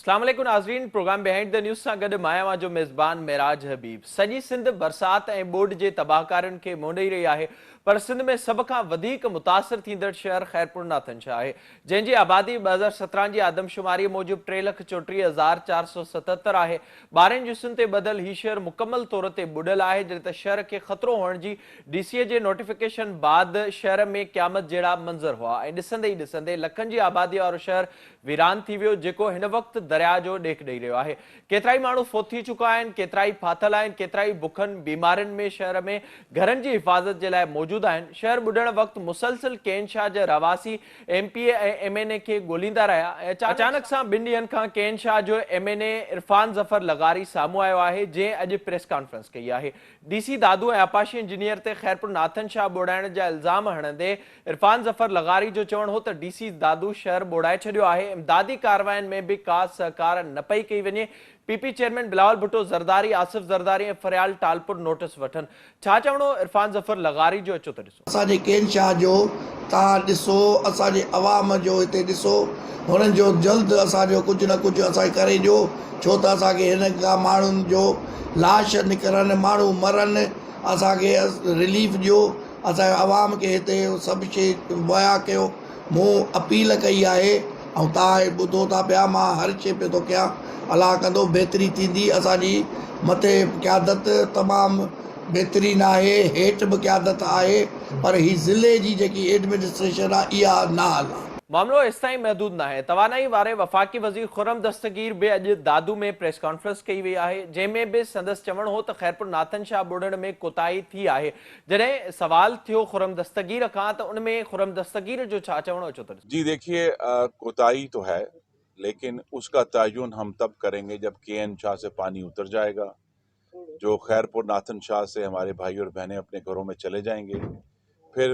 اسلام عليڪم ناظرين پروگرام بيهائنڊ the news سان گڏ مان اوهان جو ميزبان معراج حبيب سڄي سنڌ برسات ۽ ٻوڏ جي تباهڪارين کي منهن ڏئي رهي آهي پر سنڌ ۾ سڀ کان وڌيڪ متاثر ٿيندڙ شهر خيرپور ناٿن شاهه آهي جنهن جي آبادي 2017 جي آدمشماري موجب 3,34,477 آهي 12 جسن تي ٻڌل هي شهر مڪمل طور تي ٻڏل آهي جڏهن ته شهر کي خطرو هئڻ جي ڊي سي جي نوٽيفڪيشن بعد شهر ۾ قيامت جهڙا منظر هئا ۽ ڏسندي ئي ڏسندي لکن جي آبادي وارو شهر ويران ٿي ويو جيڪو هن وقت درياء جو ڏيک ڏئي رهيو آهي. ڪيترائي ماڻهو فوت ٿي چڪا آهن، ڪيترائي ڦاٿل آهن، ڪيترائي بکن، بيمارين ۾ شهر ۾ گهرن جي حفاظت جي لاء موجود آهن. شهر ٻڏڻ وقت مسلسل ڪين شاهه جا رهواسي M P A ۽ M N A کي ڳوليندا رهيا ۽ اچانڪ سان ٻن ڏينهن کان ڪين شاهه جو ايم اين اي عرفان ظفر لغاري سامهون آيو آهي جنهن اڄ پريس ڪانفرنس ڪئي آهي. ڊي سي دادو ۽ آبپاشي انجنيئر تي خيرپور ناٿن شاهه ٻوڙائڻ جا الزام هڻندي عرفان ظفر لغاري جو چوڻ هو ته ڊي سي دادو شهر ٻوڙائي ڇڏيو آهي، امدادي ڪاررواين ۾ به ڪا سهڪار نه پئي ڪئي وڃي، P P chairman Bilawal Bhutto Zardari, Asif Zardari ۽ Faryal Talpur notice وٺن. ڇا چوڻ هو عرفان ظفر لغاري جو اچو ته ڏسو. اسان جي ڪين شاهه جو توهان ڏسو اسان جي عوام جو هتي ڏسو هنن جو جلد اسان جو ڪجهه نه ڪجهه اسان کي ڪري ڏيو ڇو ته اسان کي هن کان ماڻهن جو لاش نڪرن ماڻهو مرن اسان کي رليف ڏيو اسان جي عوام کي هتي سڀ شي مهيا ڪيو مون اپيل ڪئي آهي ۽ توهان هي ٻڌو ٿا پيا مان هر شي پيو ٿو ڪيان الله ڪندو بهتري ٿيندي اسان جي مٿي قيادت تمام بهترين آهي هيٺ به قيادت آهي پر هي ضلعي جي جيڪي ايڊمنسٽريشن آهي اها نااهل آهي. معاملو ايستائين محدود ناهي، توانائي واري وفاقي وزير خرم دستگير به اڄ دادو ۾ پريس ڪانفرنس ڪئي وئي آهي، جنهن ۾ به سندس چوڻ هو ته خيرپور ناٿن شاهه ٻوڙڻ ۾ ڪوتاهي ٿي آهي، جڏهن سوال ٿيو خرم دستگير کان ته ان ۾ خرم دستگير جو ڇا چوڻ هو اچو ته ڏسون. جي ديکيي ڪوتاهي تو هي ليڪن اس ڪا تعين هم تب ڪرينگي جب ڪي اين شاهه سي پاني اتر جائي گا جو خيرپور ناٿن شاهه سي هماري ڀائي اور بهني اپني گهرون مين چلي جائين گي پھر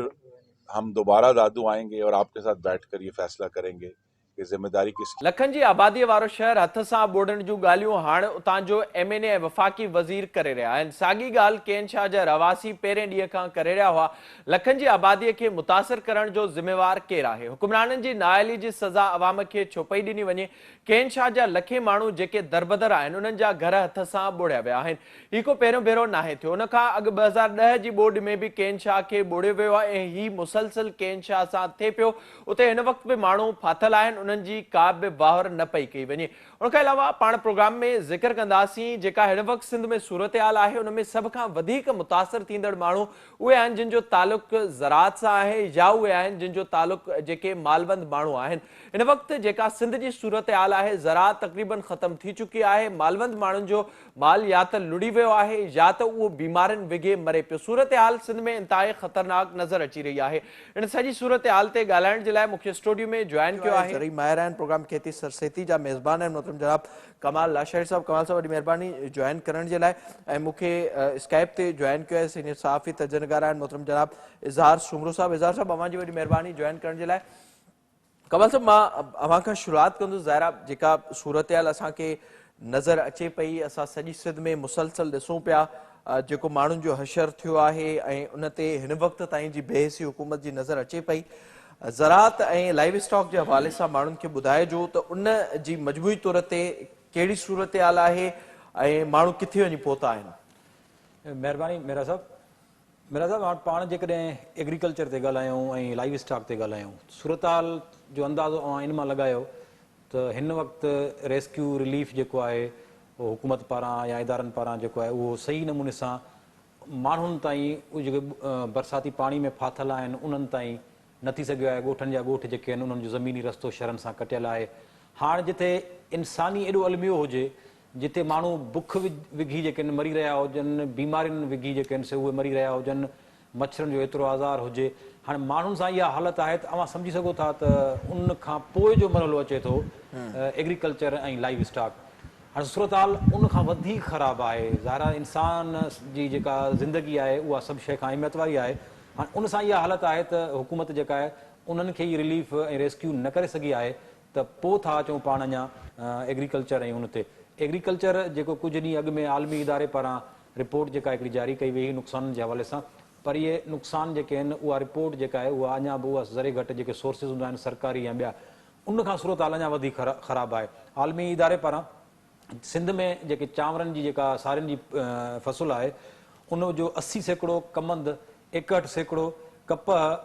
هم دوباره دادو آئين گي اور آپ ڪي ساٿ بيٺ ڪر يي فيصله ڪرين گي ڪي ذميداري ڪس ڪي. لکن جي آباديء وارو شهر هٿ سان ٻوڙڻ جون ڳالهيون هاڻ اتان جو ايم اين اي ۽ وفاقي وزير ڪري رهيا آهن. ساڳي ڳالهه ڪين شاهه جا رهواسي پهرين ڏينهن کان ڪري رهيا هئا. لکن جي آباديء کي متاثر ڪرڻ جو ذميوار ڪير آهي؟ حڪمرانن جي نااهلي جي سزا عوام کي ڇو پئي ڏني وڃي؟ ڪين شاهه جا لکين ماڻهو جيڪي دربدر آهن انهن جا گهر هٿ سان ٻوڙيا ويا آهن. هي ڪو پهريون ڀيرو ناهي ٿيو. ان کان اڳ 2010 جي ٻوڏ ۾ به ڪين شاهه کي ٻوڙيو ويو آهي ۽ هي مسلسل ڪين شاهه سان ٿئي پيو. اتي هن وقت به ماڻهو ڦاٿل آهن انهن جي ڪا به واهر نه پئي ڪئي وڃي. ان کان علاوه پاڻ پروگرام ۾ ذڪر ڪنداسين جيڪا هن وقت سنڌ ۾ صورتحال آهي ان ۾ سڀ کان وڌيڪ متاثر ٿيندڙ ماڻهو اهي آهن جن جو تعلق زراعت سان آهي يا اهي آهن جن جو تعلق جيڪي مالوند ماڻهو آهن. هن وقت جيڪا سنڌ جي صورتحال آهي زراعت تقريبن ختم ٿي چڪي آهي مالوند ماڻهن جو مال يا ته لڙهي ويو آهي يا ته اهو بيمارين وگهي مري پيو. صورتحال سنڌ ۾ انتهائي خطرناڪ نظر اچي رهي آهي. ان سڄي صورتحال تي ڳالهائڻ جي لاء مون کي اسٽوڊيو ۾ جوائن ڪيو آهي. زرعي ماهر آهن پروگرام کيتي سر سيتي جا ميزبان آهن محترم جناب ڪمال لاشاري صاحب ڪمال صاحب وڏي مهرباني جوائن ڪرڻ جي لاء ۽ مون کي اسڪائپ تي جوائن ڪيو آهي سينيئر صحافي تجزيه نگار آهن محترم جناب اظهار سومرو صاحب اظهار صاحب اوهان جي وڏي مهرباني جوائن ڪرڻ جي لاء. ڪمال صاحب مان اوهان کان شروعات ڪندس ظاهر آهي جيڪا صورتحال اسان کي نظر اچي پئي اسان سڄي سنڌ ۾ مسلسل ڏسون پيا جيڪو ماڻهن جو حشر ٿيو آهي ۽ ان تي هن وقت تائين جي بي حسي حڪومت جي نظر اچي پئي زراعت ۽ لائيو اسٽاڪ جي حوالي سان ماڻهن کي ٻڌائجو ته ان جي مجموعي طور تي ڪهڙي صورتحال آهي ۽ ماڻهو ڪٿي وڃي پهتا آهن. مهرباني ميرا صاحب. ميرا صاحب هاڻ پاڻ جيڪڏهن ايگريڪلچر تي ڳالهايون ۽ لائيو اسٽاڪ تي ڳالهايون صورتحال جو اندازو اوهان ان مان لڳايو ته هن وقت ريسڪيو رليف جيڪو آهي اهو حڪومت پاران يا ادارن پاران جيڪو آهي اهو صحيح نموني سان ماڻهن تائين اهي جيڪي برساتي پاڻي ۾ ڦاٿل آهن انهن تائين نه ٿي سگهيو آهي ڳوٺن جا ڳوٺ جيڪي آهن انهن جو زميني رستو شهرن سان ڪٽيل آهي هاڻ جتي انساني ايڏو الميو هجي جتي ماڻهو بک وگهي جيڪي آهن مري رهيا هجن، بيمارين وگهي جيڪي آهن سي اهي مري رهيا هجن، مڇرن جو ايترو آزار هجي. هاڻي ماڻهن سان اها حالت آهي ته اوهان سمجهي سگهو ٿا ته ان کان پوء جو مرحلو اچي ٿو ايگريڪلچر ۽ لائيو اسٽاڪ. هاڻي صورتحال ان کان وڌيڪ خراب آهي. ظاهر آهي انسان جي جيڪا زندگي آهي اها سڀ شيء کان اهميت واري آهي. هاڻي ان سان اها حالت آهي ته حڪومت جيڪا آهي انهن کي ئي رليف ۽ ريسڪيو نه ڪري سگهي آهي ته پوء ٿا اچون پاڻ اڃا ايگريڪلچر ۽ ان تي. ايگريڪلچر جيڪو ڪجهه ڏينهن اڳ ۾ عالمي اداري پاران رپورٽ جيڪا هڪڙي جاري ڪئي وئي هئي نقصانن جي حوالي سان پر اهي نقصان جيڪي آهن اها رپورٽ جيڪا آهي اها اڃا به اها ذري گهٽ جيڪي سورسز هوندا آهن سرڪاري يا ٻيا ان کان صورتحال اڃا وڌيڪ خراب آهي. عالمي اداري پاران سنڌ ۾ جيڪي چانورن جي جيڪا سارين جي فصل آهي ان جو 80% ڪمند، 61% ڪپهه،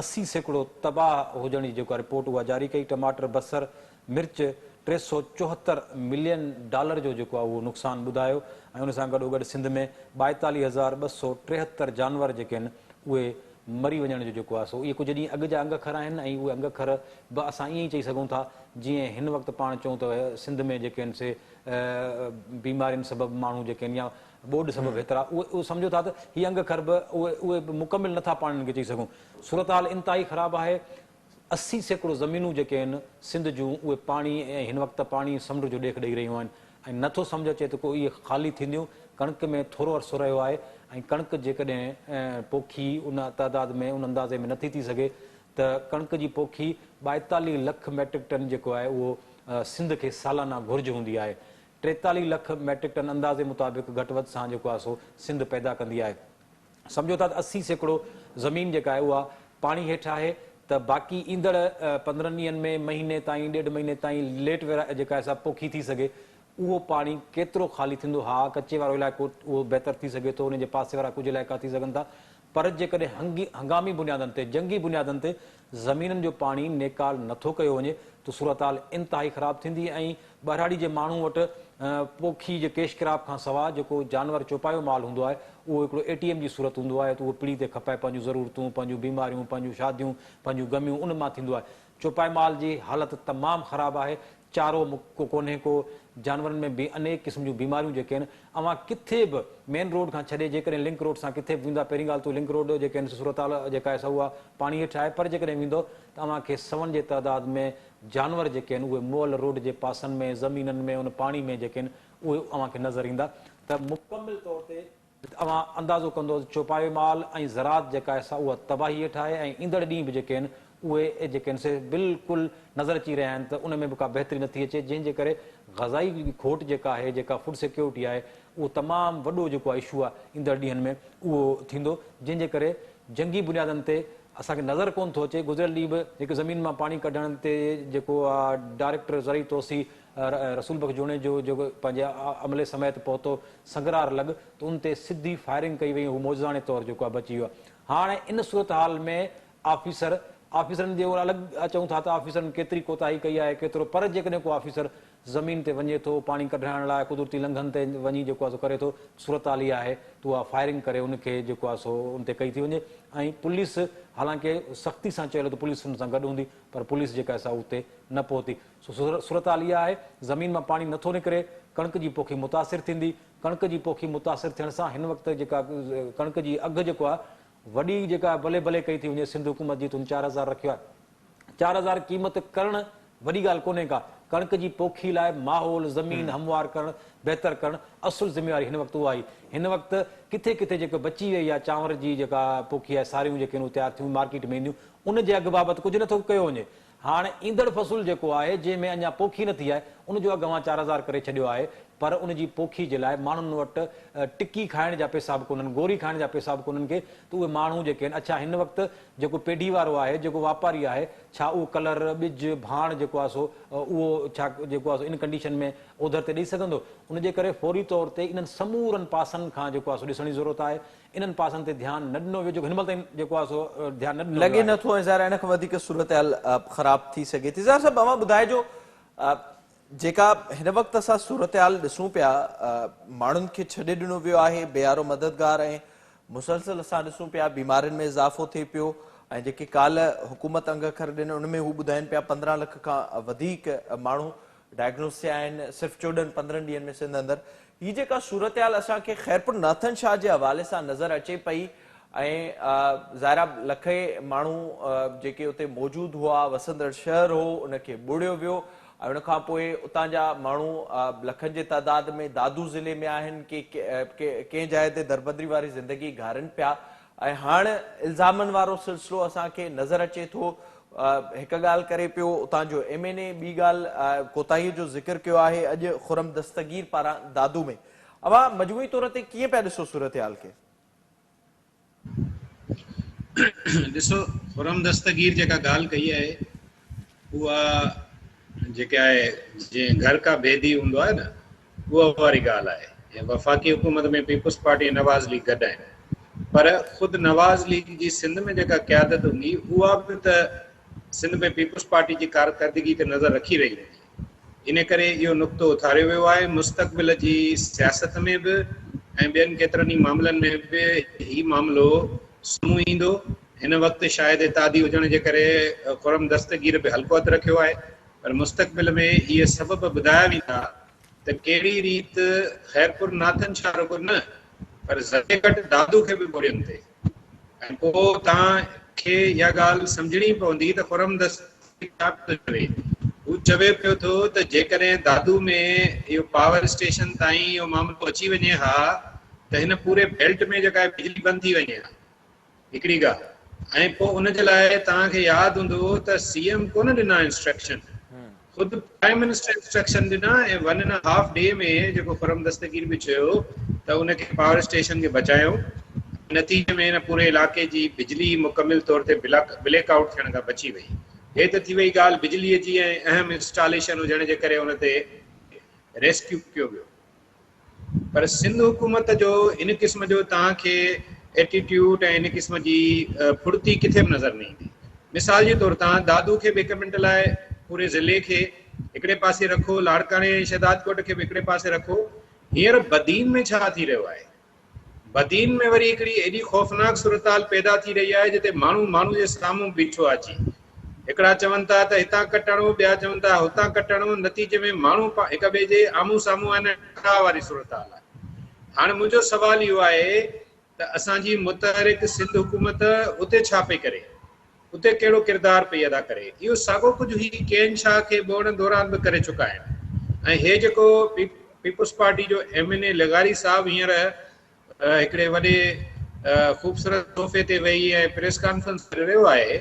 80% تباهه هجڻ جي جيڪا رپورٽ اها جاري ڪئي، ٽماٽر، بصر، مرچ 374 ملين ڊالر جو جيڪو آهي اهو نقصان ٻڌايو ۽ ان سان گڏوگڏ سنڌ ۾ 42273 جانور جيڪي آهن اهي مري وڃڻ جو جيڪو آهي سو اهي ڪجهه ڏينهن اڳ جا انگ اکر آهن ۽ اهي انگ اکر به اسان ائين ئي چئي سگهون ٿا جيئن هن وقت پاڻ چئون ته سنڌ ۾ جيڪي آهن سي بيمارين سبب ماڻهو جيڪي آهن يا ٻوڏ سبب هيترا اهي اهو سمجهو ٿا ته هي انگ اکر به اهي اهي به مڪمل نٿا پاڻ انهن کي چئي سگهون. صورتحال انتهائي خراب آهي. 80% زمينون جيڪي آهن سنڌ جون اهي پاڻي ۽ هن وقت ته پاڻي سمنڊ جو ڏيک ڏئي رهيون آهن ۽ نٿو سمجهه اچي ته ڪو اهي خالي ٿينديون. ڪڻڪ ۾ ٿورو عرصو رهيو آهي ۽ ڪڻڪ جيڪڏهن پوکي ان تعداد ۾ ان اندازي ۾ نٿي ٿي سگهي ته ڪڻڪ جي پوکي 42 لک ميٽرڪ ٽن جيڪو آهي اهو سنڌ کي سالانه گهرج هوندي آهي. 43 لک ميٽرڪ ٽن اندازي مطابق گهٽ وڌ سان جيڪو آهي سو سنڌ پيدا ڪندي آهي. سمجهو ٿا ته 80% زمين جيڪا آهي اها پاڻي هيٺ آهي ته باقي ايندڙ 15 ڏينهن ۾ مهيني تائين ڏيڍ مهيني تائين ليٽ جيڪا آهي سا پوکي ٿي سگهي اهو پاڻي ڪيترو خالي ٿيندو ها ڪچي وارو علائقو اهو بهتر ٿي سگهي ٿو ان جي پاسي وارا ڪجهه علائقا ٿي سگهن ٿا پر جيڪڏهن هنگامي بنيادن تي جنگي بنيادن تي زمينن جو پاڻي نيڪال نٿو ڪيو وڃي ته صورتحال انتهائي خراب ٿيندي ۽ ٻهراڙي جي ماڻهو وٽ پوکي جي ڪيش ڪراپ کان سواء جيڪو جانور چوپايو مال هوندو آهي اهو هڪڙو اي ٽي ايم جي صورت هوندو آهي ته اهو پڙي تي کپائي پنهنجون ضرورتون پنهنجون بيماريون پنهنجون شاديون پنهنجون غميون ان مان ٿيندو آهي چوپائي مال جي حالت تمام خراب آهي چارو ڪو ڪونهي ڪو، جانورن ۾ به انيڪ قسم جون بيماريون جيڪي آهن، اوهان ڪٿي به مين روڊ کان ڇڏي جيڪڏهن لنڪ روڊ سان ڪٿي به ويندا پهرين ڳالهه ته لنڪ روڊ جيڪي آهن سي صورتحال جيڪا آهي سا اها پاڻي هيٺ آهي پر جيڪڏهن ويندو ته اوهان کي سون جي تعداد ۾ جانور جيڪي آهن اهي مئل روڊ جي پاسن ۾ زمينن ۾ ان پاڻي ۾ جيڪي آهن اهي اوهان کي نظر ايندا ته مڪمل طور تي اوهان اندازو ڪندو ته چوپايو مال ۽ زراعت جيڪا آهي سا اها تباهي هيٺ آهي ۽ ايندڙ ڏينهن به جيڪي آهن اهي جيڪي آهن سي بلڪل نظر اچي رهيا آهن ته ان ۾ به ڪا بهتري نٿي اچي جنهن جي ڪري غذائي کوٽ جيڪا آهي جيڪا فوڊ سيڪيورٽي آهي اهو تمام وڏو جيڪو آهي اشو آهي ايندڙ ڏينهن ۾ اهو ٿيندو جنهن جي ڪري جنگي بنيادن تي اسان کي نظر ڪونه ٿو اچي گذريل ڏينهن به هڪ زمين مان پاڻي ڪڍڻ تي جيڪو ڊائريڪٽر زرعي توسيع رسول بخش جوڻيجو جيڪو پنهنجي عملي سميت پهتو سنگرار لڳ ته ان تي سڌي فائرنگ ڪئي وئي ۽ هو معجزاڻي طور جيڪو آهي بچي ويو آهي. هاڻ ان صورتحال ۾ آفيسر آفيسرن جي الڳ چئون ٿا ته آفيسرن ڪيتري ڪوتاهي ڪئي آهي ڪيترو پر جيڪڏهن ڪو آفيسر زمين تي وڃي ٿو پاڻي ڪڍرائڻ لاء قدرتي لنگهن تي وڃي جيڪو آهي سو ڪري ٿو صورتحال اها آهي ته اها فائرنگ ڪري ان کي جيڪو آهي سو ان تي ڪئي ٿي وڃي ۽ پوليس حالانڪه سختي سان چيل هو ته پوليس ان سان گڏ هوندي پر پوليس جيڪا آهي سا اتي نه پهتي. سو صورتحال اها آهي، زمين مان پاڻي نٿو نڪري، ڪڻڪ جي پوکي متاثر ٿيندي، ڪڻڪ جي پوکي متاثر ٿيڻ سان هن وقت جيڪا ڪڻڪ جي اگهه جيڪو آهي وڏي جيڪا بلي بلي ڪئي ٿي وڃي سنڌ حڪومت جي تن 4000 رکيو آهي، 4000 قيمت ڪرڻ وڏي ڳالهه ڪونهي ڪا، ڪڻڪ جي پوکي لاء ماحول، زمين هموار ڪرڻ، بهتر ڪرڻ اصل ذميواري هن وقت اها آهي، هن وقت ڪٿي ڪٿي جيڪو بچي وئي آهي چانور جي جيڪا پوکي آهي ساريون جيڪي آهن اهي تيار ٿيون مارڪيٽ ۾ اينديون ان جي اگهه بابت ڪجهه نٿو ڪيو وڃي، هاڻ ايندڙ فصل جيڪو آهي جنهن ۾ اڃا پوکي نه ٿي آهي ان جو اگهه اوهان 4000 ڪري ڇڏيو آهي پر ان جي پوکي جي لاء ماڻهن وٽ ٽڪي کائڻ جا پئسا به ڪونهن گوري کائڻ جا پئسا به ڪونهن ڪي ته اهي ماڻهو جيڪي آهن اڇا هن وقت جيڪو پيڍي وارو آهي جيڪو واپاري آهي ڇا اهو ڪلر ٻج ڀاڻ جيڪو آهي سو اهو ڇا جيڪو آهي سو ان ڪنڊيشن ۾ اوڌر تي ڏئي سگهندو ان جي ڪري فوري طور تي انهن سمورن پاسن کان جيڪو آهي سو ڏسڻ جي ضرورت آهي انهن پاسن تي ڌيان نه ڏنو ويو جيڪو هن مهل تائين جيڪو آهي سو ڌيان نه ڏنو ويو لڳي آهي. نه ٿو ۽ ظاهر آهي ان کان وڌيڪ صورتحال خراب ٿي سگهي ٿي. ظاهر صاحب اوهان ٻڌائجو جيڪا هن وقت اسان صورتحال ڏسون پيا ماڻهن کي ڇڏي ڏنو ويو آهي بي يارو مددگار ۽ مسلسل اسان ڏسون پيا بيمارين ۾ اضافو ٿئي پيو ۽ جيڪي ڪالهه حڪومت انگ اکر ڏن ان ۾ هو ٻڌائين پيا 15 لک کان وڌيڪ ماڻهو ڊائگنوز ٿيا آهن صرف 14 15 ڏينهن ۾ سنڌ اندر هي جيڪا صورتحال اسان کي خيرپور ناٿن شاهه جي حوالي سان نظر اچي پئي ۽ ظاهر آهي لکين ماڻهو جيڪي اتي موجود هئا وسندڙ شهر هو ان کي ٻوڙيو ويو ۽ ان کان پوء اتان جا ماڻهو لکن جي تعداد ۾ دادو ضلعي ۾ آهن ڪي ڪنهن جاء تي دربدري واري زندگي گهارين پيا ۽ هاڻ الزامن وارو سلسلو اسان کي نظر اچي ٿو. هڪ ڳالهه ڪري پيو اتان جو ايم اين اي، ٻي ڳالهه ڪوتاهي جو ذڪر ڪيو آهي اڄ خرم دستگير پاران دادو ۾. اوهان مجموعي طور تي ڪيئن پيا ڏسو صورتحال کي؟ ڏسو خرم دستگير جيڪا ڳالهه ڪئي آهي اها جيڪي آهي جيئن گهر ڪا ڀيدي هوندو آهي نه اها واري ڳالهه آهي ۽ وفاقي حڪومت ۾ پيپلز پارٽي ۽ نواز ليگ گڏ آهن پر خود نواز ليگ جي سنڌ ۾ جيڪا قيادت هوندي اها به ته سنڌ ۾ پيپلز پارٽي جي ڪارڪردگي تي نظر رکي رهي هوندي ان ڪري اهو نقطو اٿاريو ويو آهي مستقبل جي سياست ۾ به ۽ ٻين ڪيترن ئي معاملن ۾ به هي معاملو سامهون ايندو هن وقت شايد اتحادي هجڻ جي ڪري خرم دستگير به هلڪو هٿ رکيو آهي پر مستقبل ۾ اهي سبب ٻڌايا ويندا ته ڪهڙي ريت خيرپور ناٿن شاهه رڳو نه پر ذري گهٽ دادو کي به ٻوڙين تي ۽ پوء توهان کي اها ڳالهه سمجهڻي پوندي ته خرم دستگير ڇا پيو چوي؟ هو چوي پيو ٿو ته جيڪڏهن دادو ۾ اهو پاور اسٽيشن تائين اهو معاملو اچي وڃي ها ته هن پوري بيلٽ ۾ جيڪا بجلي بند ٿي وڃي ها. هڪڙي ڳالهه ۽ پوء ان جي لاء توهان کي ياد هوندو ته سي ايم ڪونه ڏنا انسٽرڪشن خود پرائم منسٽر انسٽرڪشن ڏنا ۽ ون اينڊ هاف ڊي ۾ جيڪو خرم دستگير به چيو ته ان کي پاور اسٽيشن کي بچايو نتيجي ۾ ان پوري علائقي جي بجلي مڪمل طور تي بليڪ آئوٽ ٿيڻ کان بچي وئي هي ته ٿي وئي ڳالهه بجلي جي ۽ اهم انسٽاليشن هجڻ جي ڪري ان تي ريسڪيو ڪيو ويو پر سنڌ حڪومت جو ان قسم جو توهان کي ايٽيٽيوڊ ۽ ان قسم جي ڦڙتي ڪٿي به نظر نه ايندي. مثال جي طور تان دادو کي به هڪ منٽ لاء پوري ضلعي کي هڪڙي پاسي رکو، لاڙڪاڻي ۽ شهدادڪوٽ کي به هڪڙي پاسي رکو، هينئر بدين ۾ ڇا ٿي رهيو آهي؟ بدين ۾ وري هڪڙي ايڏي خوفناڪ صورتحال پيدا ٿي رهي آهي جتي ماڻهو ماڻهو جي سامهون بيٺو آهي اچي. هڪڙا چون ٿا ته هتان ڪٽ هڻو ٻيا چون ٿا هتان ڪٽ هڻو نتيجي ۾ ماڻهو هڪ ٻئي جي آمهون سامهون آهن ۽ ٽڪراء واري صورتحال آهي. هاڻ منهنجو سوال اهو آهي ته اسان جي متحرڪ سنڌ حڪومت اتي ڇا پئي ڪري؟ اتي ڪهڙو ڪردار پئي ادا ڪري. اهو ساڳو ڪجهه هي ڪين شاهه کي ٻوڙڻ دوران به ڪري چڪا آهن ۽ هي جيڪو پيپلز پارٽي جو ايم اين اي لغاري صاحب هينئر هڪڙي وڏي خوبصورت صوفي تي ويهي ۽ پريس ڪانفرنس ڪري رهيو آهي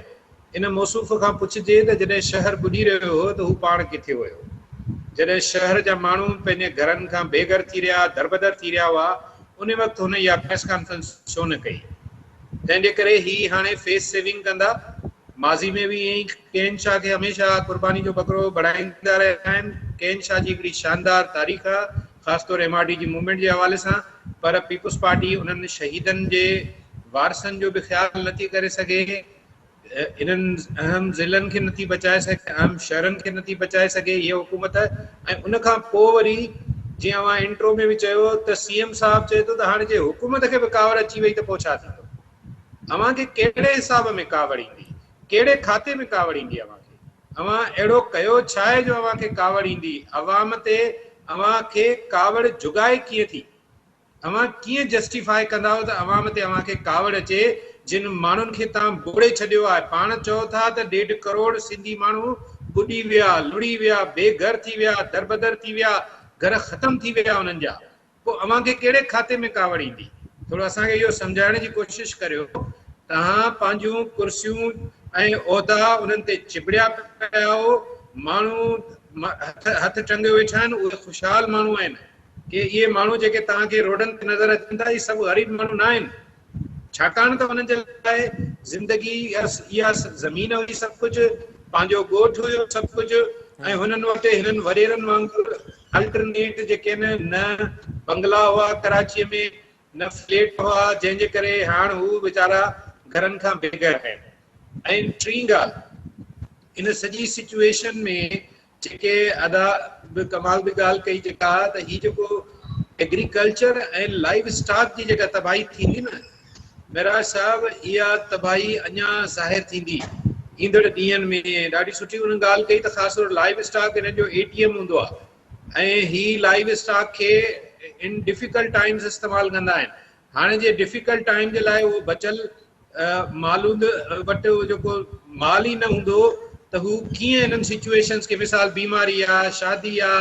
ان موصوف کان پڇجي ته جڏهن شهر ٻڏي رهيو هو ته هو پاڻ ڪٿي هيو؟ جڏهن شهر جا ماڻهو پنهنجي گهرن کان بي گهر ٿي رهيا دربدر ٿي رهيا هئا ان وقت هن اها پريس ڪانفرنس ڇو نه ڪئي؟ تنهن جي ڪري هي هاڻي فيس سيونگ ڪندا. ماضي ۾ به ائين ئي ڪين شاهه کي هميشه قرباني جو ٻڪرو بڻائيندا رهيا آهن. ڪين شاهه جي هڪڙي شاندار تاريخ آهي، خاص طور ايم آر ڊي جي موومينٽ جي حوالي سان، پر پيپلز پارٽي انهن شهيدن جي وارثن جو به خيال نٿي ڪري سگهي. انهن اهم ضلعن کي نٿي بچائي سگهي، اهم شهرن کي نٿي بچائي سگهي هيء حڪومت ۽ ان کان پوء وري جيئن اوهان انٽرو ۾ به چيو ته سي ايم صاحب چئي ٿو ته هاڻي جي حڪومت کي به ڪاوڙ اچي وئي ته پوء ڇا ٿيندو؟ اوهان کي ڪهڙي حساب ۾ ڪاوڙ ايندي؟ ڪهڙي کاتي ۾ ڪاوڙ ايندي اوهان کي؟ اوهان اهڙو ڪيو ڇا آهي جو اوهان کي ڪاوڙ ايندي؟ عوام تي اوهان کي ڪاوڙ جڳائي ڪيئن ٿي؟ اوهان ڪيئن جسٽيفائي ڪندائو ته عوام تي اوهان کي ڪاوڙ اچي جن ماڻهن کي توهان ٻوڙي ڇڏيو آهي پاڻ چئو ٿا ته ڏيڍ ڪروڙ سنڌي ماڻهو ٻڏي ويا لڙهي ويا بي گهر ٿي ويا دربدر ٿي ويا گهر ختم ٿي ويا انهن جا پوء اوهان کي ڪهڙي کاتي ۾ ڪاوڙ ايندي ٿورو اسان کي اهو سمجهائڻ جي ڪوشش ڪريو توهان پنهنجون ڪرسيون ۽ عهدا انهن تي چنبڙيا پيا آهو ماڻهو هٿ ٽنگيو ويٺا آهن اهي خوشحال ماڻهو آهن ڪي اهي ماڻهو جيڪي توهان کي روڊن تي نظر اچن ٿا اهي سڀ غريب ماڻهو نه آهن ڇاڪاڻ ته انهن جي لاء زندگي اها زمين هئي سڀ ڪجهه پنهنجو ڳوٺ هيو سڀ ڪجهه ۽ هنن وٽ هنن وڏيرن وانگر الٽرنيٽ جيڪي آهن نه بنگلا هئا ڪراچيء ۾ نه فليٽ هئا جنهن جي ڪري هاڻ هو ويچارا گهرن کان بي گهر آهن ۽ ٽين ڳالهه ان سڄي سچوئيشن ۾ جيڪي ادا به ڪمال به ڳالهه ڪئي جيڪا ته هي جيڪو ايگريڪلچر ۽ لائيو اسٽاڪ جي جيڪا تباهي ٿيندي نه معراج صاحب اها تباهي اڃا ظاهر ٿيندي ايندڙ ڏينهن ۾ ڏاڍي سٺي انهن ڳالهه ڪئي ته خاص طور لائيو اسٽاڪ انهن جو اي ٽي ايم هوندو آهي ۽ هي لائيو اسٽاڪ کي ان ڊفيڪلٽ ٽائمز استعمال ڪندا آهن هاڻي جي ڊفيڪلٽ ٽائيم جي لاء اهو بچل مالوند وٽ جيڪو مال ئي نه هوندو ته هو ڪيئن انهن سچوئيشنز کي مثال بيماري آ شادي آ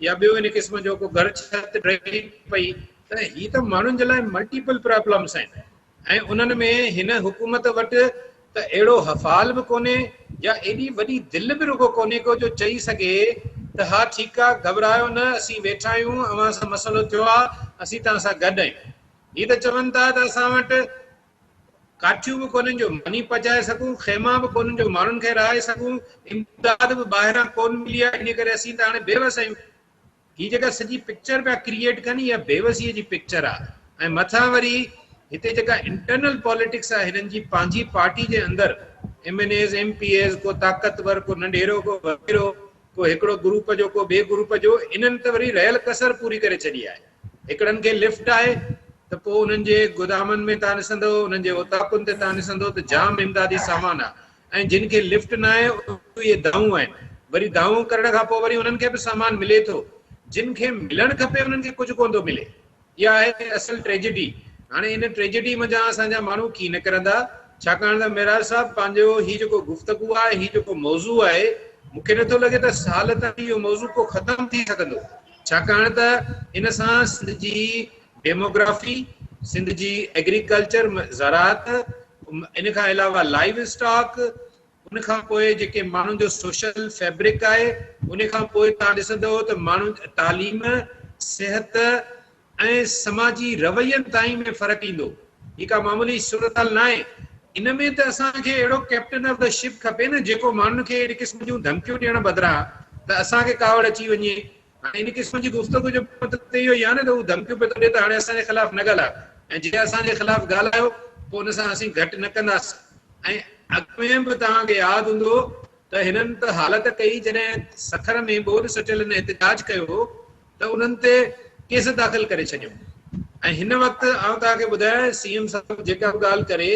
يا ٻيو ان قسم جو ڪو گهر ڇت ڊهي پئي ته هي ته ماڻهن جي لاء ملٽيپل پرابلمس آهن ۽ انهن ۾ هن حڪومت وٽ ته اهڙو حفال به ڪونهي يا ايڏي وڏي دل به رڳو ڪونهي ڪو جو چئي سگهي ته ها ٺيڪ آ گهٻرايو نه اسين ويٺا آهيون اوهان سان مسئلو ٿيو آ اسين توهان سان گڏ آهيون. هي ته چون ٿا ته اسان وٽ ڪاٺيون به ڪونهن جو ماني پچائي سگهون، خيما به ڪونهن جو ماڻهن کي رهائي سگهون، امداد به ٻاهران ڪونه ملي آهي، انهي ڪري اسين ته هاڻي بيوس آهيون. هي جيڪا سڄي پڪچر پيا ڪريئيٽ ڪن اها بيوسيء جي پڪچر آهي ۽ مٿان وري هتي جيڪا انٽرنل پاليٽڪس آهي هنن جي پنهنجي پارٽي جي اندر M N As M P As ڪو طاقتور ڪو ننڍيرو ڪو وڏيرو ڪو هڪڙو گروپ جو ڪو ٻئي گروپ جو انهن ته وري رهيل ڪسر پوري ڪري ڇڏي آهي. هڪڙن کي لفٽ آهي ته پوء انهن جي گودامن ۾ توهان ڏسندؤ انهن جي اوطاقن تي توهان ڏسندؤ ته جام امدادي سامان آهي ۽ جن کي لفٽ ناهي اهي دانهون آهن وري دانهون ڪرڻ کان پوء وري انهن کي به سامان ملي ٿو جن کي ملڻ کپي انهن کي ڪجهه ڪونه ٿو ملي. اها آهي اصل ٽريجڊي. هاڻي ان ٽريجڊي منجهان اسان جا ماڻهو ڪي نڪرندا؟ ڇاڪاڻ ته معراج صاحب پنهنجو هي جيڪو گفتگو آهي، هي جيڪو موضوع آهي، مون کي نٿو لڳي ته سال تائين اهو موضوع ڪو ختم ٿي سگهندو. ڇاڪاڻ ته ان سان سنڌ جي ڊيموگرافي، سنڌ جي ايگريڪلچر، زراعت، ان کان علاوه لائيو اسٽاڪ، ان کان پوء جيڪي ماڻهن جو سوشل فيبرڪ آهي ان کان پوء توهان ڏسندؤ ته ماڻهن تعليم، صحت ۽ سماجي روين تائين ۾ فرق ايندو. هي ڪا معمولي صورتحال ناهي. ان ۾ ته اسان کي اهڙو ڪئپٽن آف the ship کپي نه جيڪو ماڻهن کي اهڙي قسم جون ڌمڪيون ڏيڻ بدران ته اسان کي ڪاوڙ اچي وڃي. هاڻي ان قسم جي گفتگو جو مطلب ته اهو ئي آهي نه ته هو ڌمڪيون پيو ٿو ڏي ته هاڻي اسان جي خلاف نه ڳالهايو ۽ جي اسان جي خلاف ڳالهايو پوء ان سان اسين گهٽ نه ڪنداسين ۽ اڳ ۾ به توهان کي ياد هوندو ته هنن ته حالت ڪئي جڏهن سکر ۾ ٻوڏ سٽيلن احتجاج ڪيو هو ته انهن تي ڪيس داخل ڪري ڇڏيو ۽ هن وقت آئون توهان کي ٻڌايان سي ايم صاحب جيڪا به ڳالهه ڪري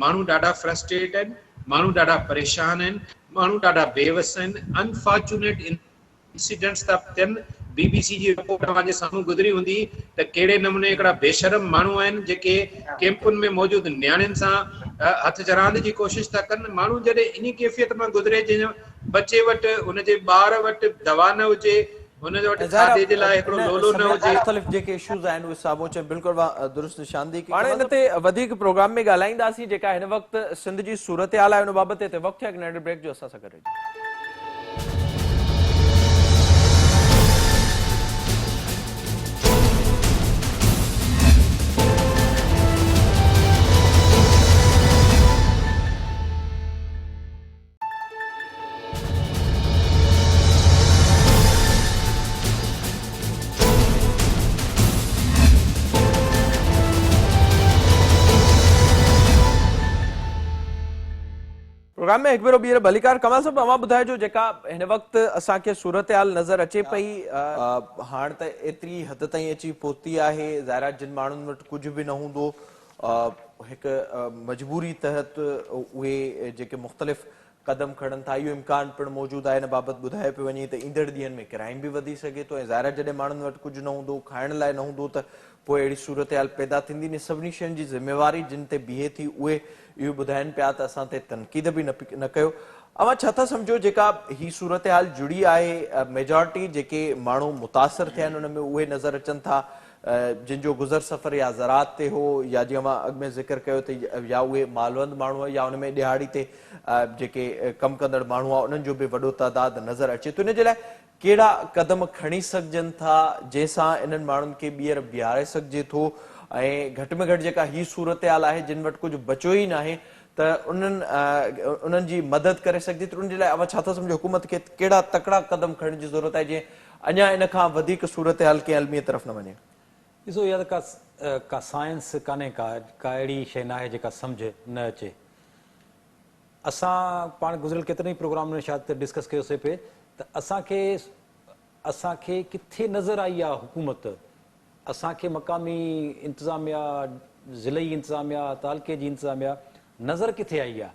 ماڻهو ڏاڍا فرسٽريٽ آهن ماڻهو ڏاڍا پريشان آهن ماڻهو ڏاڍا بيوس آهن انفارچونيٽ انسيڊنٽس ٿا ٿين، بي بي سي جي رپورٽ اوهان جي سامهون گذري هوندي ته ڪهڙي نموني هڪڙا بيشرم ماڻهو آهن جيڪي ڪيمپن ۾ موجود نياڻين سان هٿ چراند جي ڪوشش ٿا ڪن، ماڻهو جڏهن انهي ڪيفيت مان گذري جنهن ٻچي وٽ هن جي ٻار وٽ دوا نه هجي، هن وٽ کاڌي جي لاء هڪڙو لولو نه هجي. مختلف جيڪي اشوز آهن اهي سامهون اچن بلڪل اوهان درست نشاندهي ڪئي. پاڻ ان تي وڌيڪ پروگرام ۾ ڳالهائينداسين جيڪا هن وقت سنڌ جي صورتحال آهي ان بابت هتي وقت ٿيو آهي هڪ ننڍڙي بريڪ جو اسان سان گڏ رهجو. پروگرام ۾ هڪ ڀيرو ٻيهر ڀليڪار ڪمال صاحب اوهان ٻڌائجو جيڪا هن وقت اسان کي صورتحال نظر اچي پئي هاڻ ته ايتري حد تائين اچي پهتي آهي ظاهر آهي جن ماڻهن وٽ ڪجهه به نه هوندو هڪ مجبوري تحت اهي جيڪي مختلف قدم کڻن ٿا اهو امڪان پڻ موجود آهي ان بابت ٻڌايو پيو وڃي ته ايندڙ ڏينهن ۾ ڪرائم به وڌي سگهي ٿو ۽ ظاهر آهي جڏهن ماڻهن وٽ ڪجهه نه هوندو کائڻ لاء نه هوندو ته پوء اهڙي صورتحال پيدا ٿيندي انهن سڀني شين جي ذميواري جن تي بيهي ٿي اهي اهو ٻڌائين پيا ته اسان تي تنقيد به نه ڪيو. اوهان ڇا ٿا سمجهو جيڪا هي صورتحال جڙي آهي ميجارٽي جيڪي ماڻهو متاثر ٿيا آهن ان ۾ اهي نظر اچن ٿا جن جو گذر سفر يا زراعت تي هو يا جيئن اوهان اڳ ۾ ذڪر ڪيو ته يا اهي مالوند ماڻهو يا ان ۾ ڏهاڙي تي جيڪي ڪم ڪندڙ ماڻهو آهن انهن جو به وڏو تعداد نظر اچي ٿو ان جي لاء ڪهڙا قدم کڻي سگهجن ٿا جنهن سان انهن ماڻهن کي ٻيهر بيهاري سگهجي ٿو ۽ گهٽ ۾ گهٽ جيڪا هي صورتحال آهي جن وٽ ڪجهه بچيو ئي ناهي ته انهن انهن جي مدد ڪري سگهجي ٿي ان جي لاء اوهان ڇا ٿا سمجهو حڪومت کي ڪهڙا تڪڙا قدم کڻڻ جي ضرورت آهي جيئن اڃا ان کان وڌيڪ صورتحال ڪنهن الميي طرف نه وڃي. ڏسو اها ته ڪا ڪا سائنس ڪانهي ڪا ڪا اهڙي شيء ناهي جيڪا سمجهه نه اچي. اسان پاڻ گذريل ڪيترن ئي پروگرامن ۾ شايد ڊسڪس ڪيوسي پئي ته اسان کي اسان کي ڪٿي نظر آئي آ حڪومت اسان کي مقامي انتظاميا ضلعي انتظاميا تعلقي جي انتظاميا نظر ڪٿي آئي آ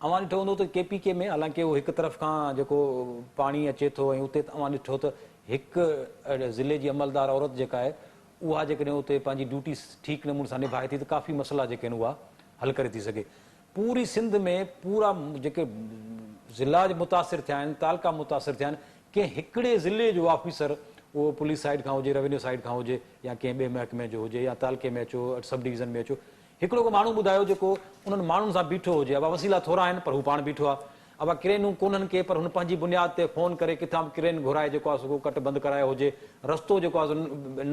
اوهان ڏٺو هوندو ته ڪي پي ڪي ۾ حالانڪه اهو هڪ طرف کان جيڪو پاڻي اچي ٿو ۽ اتي اوهان ڏٺو ته هڪ ضلعي جي عملدار عورت جيڪا آهي اها جيڪڏهن اتي پنهنجي ڊيوٽي ٺيڪ نموني سان نڀائي ٿي ته ڪافي مسئلا جيڪي آهن اها حل ڪري ٿي سگهي پوري سنڌ ۾ پورا جيڪي ضلعا متاثر ٿيا آهن، تعلقا متاثر ٿيا آهن، ڪنهن هڪڙي ضلعي جو آفيسر اهو پوليس سائيڊ کان هجي، روينيو سائيڊ کان هجي يا ڪنهن ٻئي محڪمي جو هجي يا تعلقي ۾ اچو، سب ڊويزن ۾ اچو، هڪڙو ڪو ماڻهو ٻڌايو جيڪو انهن ماڻهن سان بيٺو هجي، ابا وسيلا ٿورا آهن پر هو پاڻ بيٺو آهي، ابا ڪرينون ڪونهن ڪي پر هن پنهنجي بنياد تي فون ڪري ڪٿان به ڪرين گهرائي جيڪو آهي سو ڪو ڪٽ بند ڪرايو هجي، رستو جيڪو آهي سو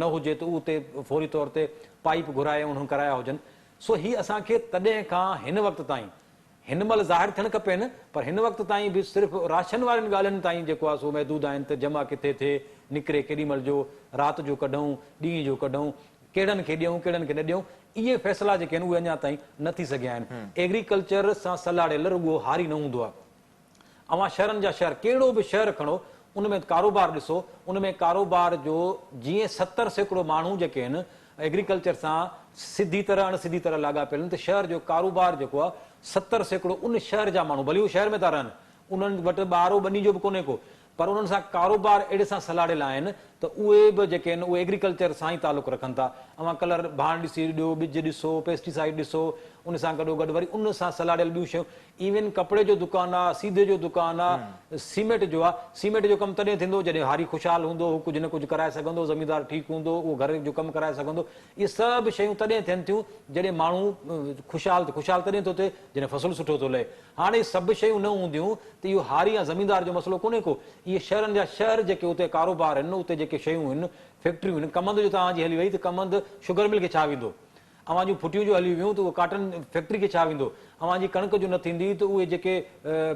نه هجي ته اتي فوري طور تي پائيپ گهرائي انهن ڪرايا هجن. سو هي اسان کي تڏهن کان هن وقت تائين هن مهل ظاهر ٿيڻ کپين پر هن وقت تائين به صرف راشن وارين ڳالهين تائين جيڪو آهي سو محدود آهن ته جمع ڪٿي ٿئي، نڪري ڪيڏي مهل جو، رات جو ڪڍون، ڏينهن جو ڪڍون، ڪهڙن کي ڏيون، ڪهڙن کي نه ڏيون، اهي فيصلا جيڪي آهن اهي اڃا تائين نه ٿي سگهيا آهن. ايگريڪلچر سان سلهاڙيل رڳو هاري نه هوندو آهي. اوهان شهرن جا شهر ڪهڙو به شهر کڻو ان ۾ ڪاروبار ڏسو ان ۾ ڪاروبار جو جيئن 70% ماڻهو جيڪي آهن ايگريڪلچر سان سڌي طرح اڻ سڌي طرح لاڳاپيل آهن ته شهر جو ڪاروبار جيڪو آهي 70% ان شهر جا ماڻهو ڀلي هو شهر ۾ ٿا رهن انهن وٽ ٻارو ٻني جو به ڪونهي ڪو پر انهن سان ڪاروبار اهڙي سان سلهاڙيل آهن ته اهي به جيڪي آهن اهي ايگريڪلچر سان ئي تعلق رکن ٿا. اوهان ڪلر ڀاڻ ڏسي ڏيو، ٻج ڏسو، پيسٽيسائيڊ ڏسو، ان سان گڏو گڏ وري ان سان سلهاڙيل ٻيون شيون، ايون ڪپڙي جو دڪان آ، سيڌي جو دڪان آ، سيمينٽ جو آ، سيمينٽ جو ڪم تڏهن ٿيندو جڏهن هاري خوشحال هوندو، هو ڪجهه نه ڪجهه ڪرائي سگهندو، زميندار ٺيڪ هوندو، اهو گهر جو ڪم ڪرائي سگهندو. اهي سڀ شيون تڏهن ٿين ٿيون جڏهن ماڻهو خوشحال خوشحال تڏهن ٿو ٿئي جڏهن فصل سٺو ٿو لهي. هاڻي اهي سڀ شيون نه هونديون ته اهو هاري يا زميندار جو مسئلو ڪونهي ڪو. اهي شهرن جا شهر جيڪي اتي ڪاروبار آهن، اتي جيڪي شيون آهن، فيڪٽريون آهن، ڪمند جو توهان جي هلي وئي ته ڪمند شگر مل کي ڇا ويندو؟ اوهان جون ڦٽيون جو هلي ويون ته اهو ڪاٽن فيڪٽري کي ڇا ويندو؟ اوهان جي ڪڻڪ جو نه ٿيندي ته اهي جيڪي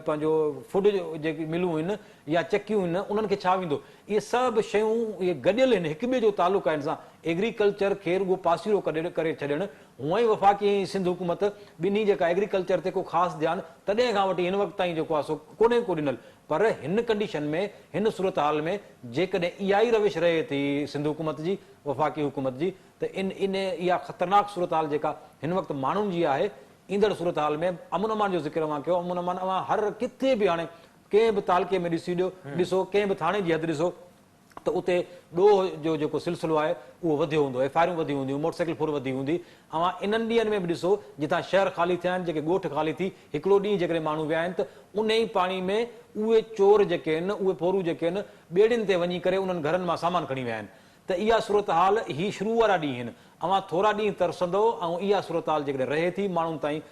پنهنجو فوڊ جيڪي ملون آهن يا چڪيون آهن انهن کي ڇا ويندو؟ اهي سڀ شيون اهي گڏيل آهن، هڪ ٻئي جو تعلق آهي ان سان. ايگريڪلچر کي رڳو پاسيرو ڪري ڇڏڻ هونئن ئي وفاقي ۽ سنڌ حڪومت ٻنهي جيڪا ايگريڪلچر تي ڪو خاص ڌيان تڏهن کان وٺي هن وقت تائين جيڪو آهي سو ڪونهي ڪو ڏنل پر هن ڪنڊيشن ۾ هن صورتحال ۾ جيڪڏهن اها ئي روش رهي ٿي سنڌ حڪومت جي وفاقي حڪومت جي ته ان ان اها خطرناڪ صورتحال جيڪا هن وقت ماڻهن جي آهي ايندڙ صورتحال ۾ امن امان جو ذڪر اوهان ڪيو امن امان اوهان هر ڪٿي به هاڻي ڪنهن به تعلقي ۾ ڏسي ڏيو ڏسو ڪنهن به ٿاڻي جي حد ڏسو ته اتي ڏوهه جو جيڪو سلسلو آهي اهو وڌيو هوندو، ايف I آرون وڌيون هونديون، موٽر سائيڪل ڦر وڌي هوندي. اوهان انهن ڏينهن ۾ به ڏسو جتان شهر خالي ٿيا آهن، جيڪي ڳوٺ خالي ٿي هڪڙو ڏينهن جيڪڏهن ماڻهو ويا آهن ته انهي پاڻي ۾ اهي چور جيڪي آهن، اهي ڦورو جيڪي آهن ٻيڙين تي وڃي ڪري انهن گهرن مان سامان کڻي ويا آهن ته اها صورتحال هي شروع وارا ڏينهن آهن. اوهان ٿورا ڏينهن ترسندؤ ۽ اها صورتحال جيڪڏهن رهي ٿي ماڻهن تائين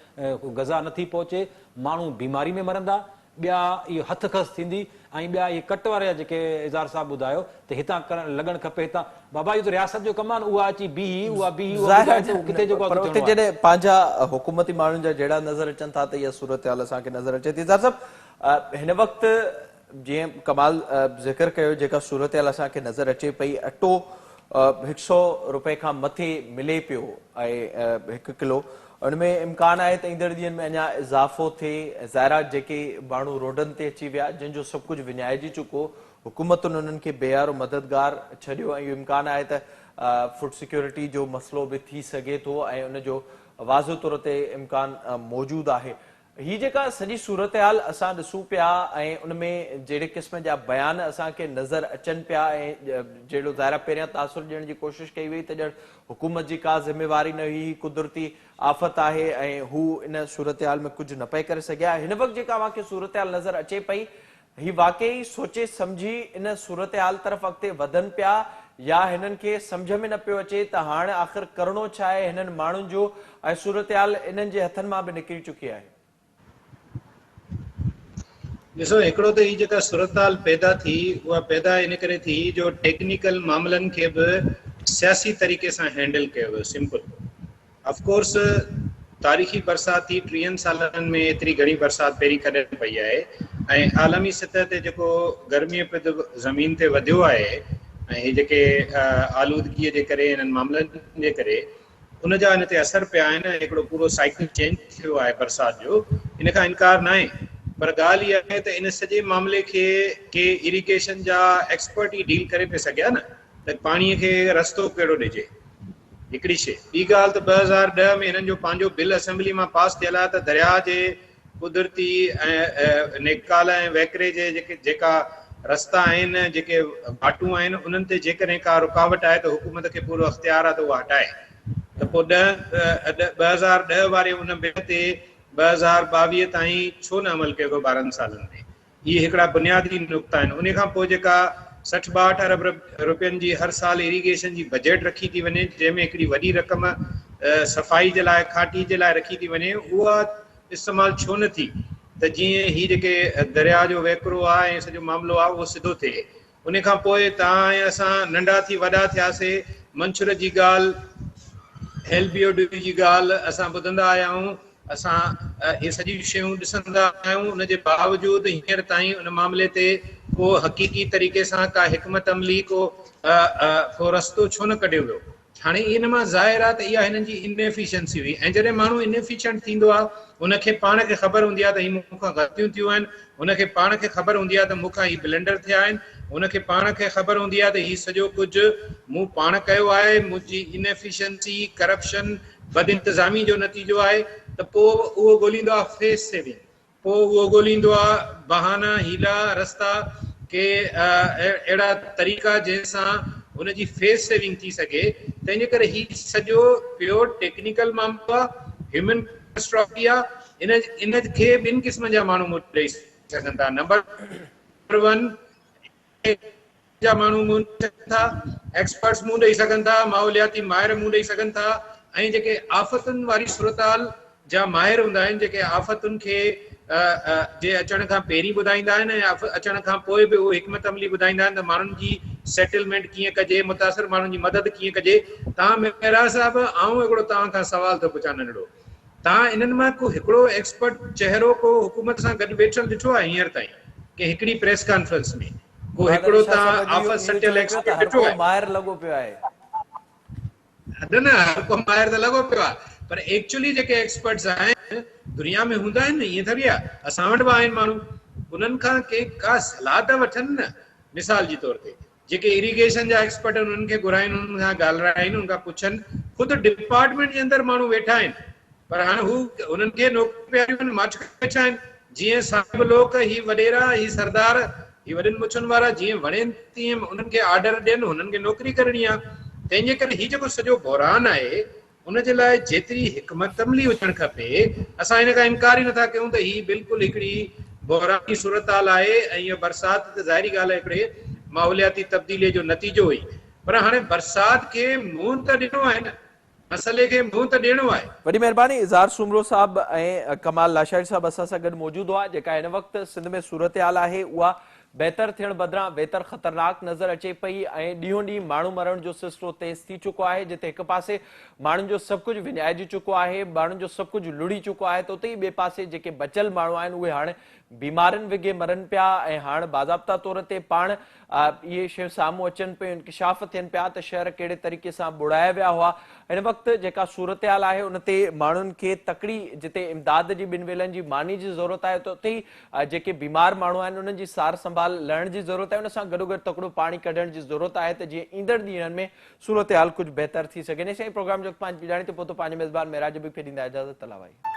غذا نٿي پهچي، ماڻهو بيماري ۾ مرندا، ٻيا اهي هٿ کس ٿيندي ۽ ٻيا اهي ڪٽ وارا جا جيڪي اظهار صاحب ٻڌايو ته هتان ڪرڻ لڳڻ کپي هتان بابا اهو ته رياست جو ڪم آهي نه اها اچي بيهي اها بيهي اها ظاهر ٻڌائي ته اهو ڪٿي جيڪو آهي پر سو اتي ٿيڻو آهي. جڏهن پنهنجا حڪومتي ماڻهن جا جهيڙا نظر اچن ٿا ته اها صورتحال اسان کي نظر اچي ٿي. اظهار صاحب هن وقت جيئن ڪمال ذڪر ڪيو جيڪا صورتحال اسان کي نظر اچي پئي اٽو هڪ سئو روپئي کان مٿي ملي پيو ۽ هڪ ڪلو ان ۾ امڪان آهي ته ايندڙ ڏينهن ۾ اڃا اضافو ٿئي ظاهر آهي جيڪي ماڻهو روڊن تي اچي ويا جن جو سڀ ڪجهه وڃائجي چڪو حڪومتن انهن کي بي يارو مددگار ڇڏيو ۽ اهو امڪان آهي ته فوڊ سيڪيورٽي جو مسئلو به ٿي سگهي ٿو ۽ ان جو واضح طور تي امڪان موجود آهي هي جيڪا سڄي صورتحال اسان ڏسون پيا ۽ ان ۾ جهڙي قسم جا بيان اسان کي نظر اچن پيا ۽ جهڙو ظاهر آهي پهريان تاثر ڏيڻ جي ڪوشش ڪئي وئي ته ڄڻ حڪومت جي ڪا ذميواري نه هئي هي قدرتي آفت آهي ۽ هو ان صورتحال ۾ ڪجهه نه پئي ڪري سگهيا هن وقت جيڪا اوهان کي صورتحال نظر اچي پئي هي واقعي سوچي سمجهي ان صورتحال طرف اڳتي وڌن پيا يا هنن کي سمجهه ۾ نه پيو اچي ته هاڻ آخر ڪرڻو ڇا آهي هنن ماڻهن جو ۽ صورتحال انهن جي هٿن مان به نڪري چڪي آهي. ڏسو هڪڙو ته هي جيڪا صورتحال پيدا ٿي اها پيدا ان ڪري ٿي جو ٽيڪنيڪل معاملن کي به سياسي طريقي سان هينڊل ڪيو ويو سمپل آف ڪورس تاريخي برسات ٿي ٽيهن سالن ۾ ايتري گهڻي برسات پهرين ڪڏهن نه پئي آهي ۽ عالمي سطح تي جيڪو گرمي پد زمين تي وڌيو آهي ۽ هي جيڪي آلودگي جي ڪري انهن معاملن جي ڪري ان جا ان تي اثر پيا آهن ۽ هڪڙو پورو سائيڪل چينج ٿيو آهي برسات جو ان کان انڪار ناهي پر ڳالهه اها آهي ته ان سڄي معاملي کي ڪي اريگيشن جا ايڪسپرٽ ئي ڊيل ڪري پئي سگهيا نه ته پاڻي کي رستو ڪهڙو ڏجي هڪڙي شيء ٻي ڳالهه ته 2010 ۾ هنن جو پنهنجو بل اسيمبلي مان پاس ٿيل آهي ته درياهه جي قدرتي ۽ نيڪال ۽ وهڪري جي جيڪي جيڪا رستا آهن جيڪي واٽون آهن انهن تي جيڪڏهن ڪا رڪاوٽ آهي ته حڪومت کي پورو اختيار آهي ته اها هٽائي ته پوء ڏهه 2010 واري ان بل تي 2022 تائين ڇو نه عمل ڪيو ويو 12 سالن ۾ اهي هڪڙا بنيادي نقطا آهن. انهي کان پوء جيڪا 60 62 ارب روپين جي هر سال ايريگيشن جي بجيٽ رکي ٿي وڃي جنهن ۾ هڪڙي وڏي رقم صفائي جي لاء کاٽي جي لاء رکي ٿي وڃي اها استعمال ڇو نه ٿي ته جيئن هي جيڪي درياء جو وهڪرو آهي ۽ سڄو معاملو آهي اهو سڌو ٿئي. انهي کان پوء توهان ۽ اسان ننڍا ٿي وڏا ٿياسي منڇر جي ڳالهه. ايل بي او ڊي جي ڳالهه اسان ٻڌندا آيا آهيون، اسان اهي سڄيون شيون ڏسندا آهيون، ان جي باوجود هينئر تائين ان معاملي تي ڪو حقيقي طريقي سان ڪا حڪمت عملي ڪو ڪو رستو ڇو نه ڪڍيو ويو؟ هاڻي ان مان ظاهر آهي ته اها هنن جي انيفيشنسي هئي ۽ جڏهن ماڻهو انيفيشنٽ ٿيندو آهي ان کي پاڻ کي خبر هوندي آهي ته هي مون کان غلطيون ٿيون آهن، هن کي پاڻ کي خبر هوندي آهي ته مون کان هي بلنڊر ٿيا آهن، هن کي پاڻ کي خبر هوندي آهي ته هي سڄو ڪجهه مون پاڻ ڪيو آهي، منهنجي انيفيشنسي، ڪرپشن، بدانتظامي جو نتيجو آهي ته پوء اهو ڳوليندو آهي فيس سيونگ، پوء اهو ڳوليندو آهي بهانا، حيلا، رستا، ڪي اهڙا طريقا جنهن سان هن جي فيس سيونگ ٿي سگهي، تنهن جي ڪري هي سڄو پيور ٽيڪنيڪل معاملو آهي، هيومن ڪيٽاسٽرافي آهي، ان ان کي ٻن قسمن جا ماڻهو منهن ڏئي سگهن ٿا نمبر ون جا ماڻهو منهن ڏئي سگهن ٿا ايڪسپرٽس منهن ڏئي سگهن ٿا ماحولياتي ماهر منهن ڏئي سگهن ٿا ۽ جيڪي آفتن واري صورتحال جا ماهر هوندا آهن جيڪي آفتن کي جي اچڻ کان پهرين ٻڌائيندا آهن ۽ اچڻ کان پوء به اهو حڪمت عملي ٻڌائيندا آهن ته ماڻهن جي سيٽلمينٽ ڪيئن ڪجي متاثر ماڻهن جي مدد ڪيئن ڪجي تان مهراج صاحب آئون هڪڙو توهان کان سوال ٿو پڇان ننڍڙو توهان انهن مان ڪو هڪڙو ايڪسپرٽ چهرو ڪو حڪومت سان گڏ ويٺل ڏٺو آهي هينئر تائين ڪنهن هڪڙي پريس ڪانفرنس ۾ ڪو هڪڙو توهان آفت سٽيل ايڪسپرٽ ڏٺو آهي؟ ماهر لڳو پيو آهي. نه نه هر ڪو ماهر ته لڳو پيو آهي پر ايڪچولي جيڪي ايڪسپرٽس آهن دنيا ۾ هوندا آهن نه ائين ٿوري آهي اسان وٽ به آهن ماڻهو انهن کان ڪي ڪا صلاح ته وٺن نه مثال جي طور تي جيڪي اريگيشن جا ايڪسپرٽ آهن انهن کي گهرائين انهن کان ڳالهرائين انهن کان پڇن خود ڊپارٽمينٽ جي اندر ماڻهو ويٺا آهن پر هاڻي هو انهن کي نوڪريون پياريون آهن ماٺ ڪري ويٺا آهن جيئن صاحب لوڪ هي وڏيرا هي سردار هي وڏين مڇن وارا جيئن وڻين تيئن انهن کي آرڊر ڏين هنن کي نوڪري ڪرڻي آهي تنهن جي ڪري هي جيڪو سڄو بحران آهي ان جي لاء جيتري حڪمت عملي هجڻ کپي، اسان ان کان انڪار ئي نٿا ڪيون ته هي بلڪل هڪڙي بحراني صورتحال آهي ۽ اها برسات ته ظاهري ڳالهه آهي هڪڙي ماحولياتي تبديلي جو نتيجو هئي پر هاڻي برسات کي منهن ته ڏيڻو آهي نه، مسئلي کي منهن ته ڏيڻو آهي. وڏي مهرباني اظهار سومرو صاحب ۽ ڪمال لاشاري صاحب اسان سان گڏ موجود هئا جيڪا هن وقت سنڌ ۾ صورتحال آهي اها بهتر ٿيڻ بدران ويتر خطرناڪ نظر اچي پئي ۽ ڏينهون ڏينهن ماڻهو مرڻ جو سلسلو تيز ٿي چڪو آهي جتي هڪ پاسي ماڻهن جو سڀ ڪجهه وڃائجي چڪو آهي ماڻهن جو سڀ ڪجهه لڙهي چڪو آهي ته اتي ئي ٻئي پاسي جيڪي بچيل ماڻهو آهن اهي هاڻ بيمارين وگهي مرن پيا ۽ هاڻ باضابطا طور تي پاڻ اهي شيون سامهون اچن پيون انڪشاف ٿين پيا ته شهر ڪهڙي طريقي سان ٻوڙايا ويا هئا هن وقت جيڪا صورتحال آهي ان تي ماڻهن کي تڪڙي جتي امداد جي ٻن ويلن جي ماني جي ضرورت آهي ته اتي ئي جيڪي بيمار ماڻهو آهن انهن جي سار سنڀال لهڻ جي ضرورت آهي ان سان گڏوگڏ تڪڙو پاڻي ڪڍڻ جي ضرورت آهي ته جيئن ايندڙ ڏينهن ۾ صورتحال ڪجهه بهتر ٿي سگهي. نيسين پروگرام جو وقت پنهنجي پڄاڻي تي پهتو پنهنجي ميزبان معراج ابي کي ڏيندا اجازت الله واهي.